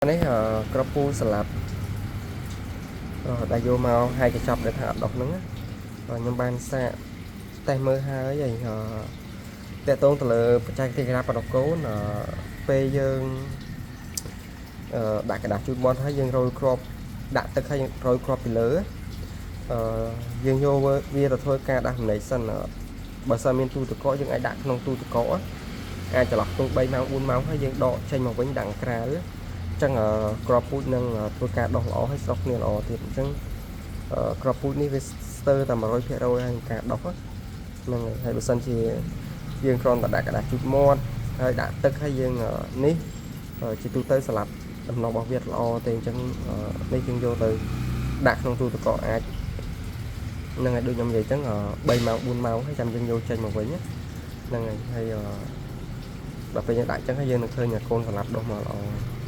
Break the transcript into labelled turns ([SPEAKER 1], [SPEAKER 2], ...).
[SPEAKER 1] នេះក្របពូស្លាប់ដែលយកមកហើយកញ្ចប់ដែលថាអត់ដុះហ្នឹងខ្ញុំបានសាកតេស្តមើលហើយហើយតកតងទៅលើបច្ចេកទេសការបណ្ដុះកូនពេលយើងដាក់ក្រដាសជូតមាត់ហើយយើងរោយគ្រាប់ដាក់ទឹកហើយយើងរោយគ្រាប់ពីលើយើងយកវាទៅធ្វើការដាស់ចំណីសិនបើសិនមានទូទឹកកកយើងអាចដាក់ក្នុងទូទឹកកកអាចចន្លោះខ្ទង់3ម៉ោង4ម៉ោងហើយយើងដកចេញមកវិញដាក់ក្រៅអញ្ចឹងគ្រាប់ពូជនឹងធ្វើការដុះល្អហើយស្រុះគ្នាល្អទៀតអញ្ចឹងគ្រាប់ពូជនេះវាស្ទើរតែ100%ហើយការដុះហ្នឹងហើយបើសិនជាយើងគ្រាន់តែដាក់ក្រដាសជូតមាត់ហើយដាក់ទឹកហើយយើងនេះជាទូទៅស្លាប់ដំណោះរបស់វាល្អទេអញ្ចឹងនេះយើងយកទៅដាក់ក្នុងទូទឹកកកអាចហ្នឹងហើយដូចខ្ញុំនិយាយអញ្ចឹង3ម៉ោង4ម៉ោងហើយចាំយើងយកចេញមកវិញហ្នឹងហើយហើយដល់ពេលយើងដាក់អញ្ចឹងហើយយើងនឹងឃើញកូនស្លាប់ដុះមកល្អ។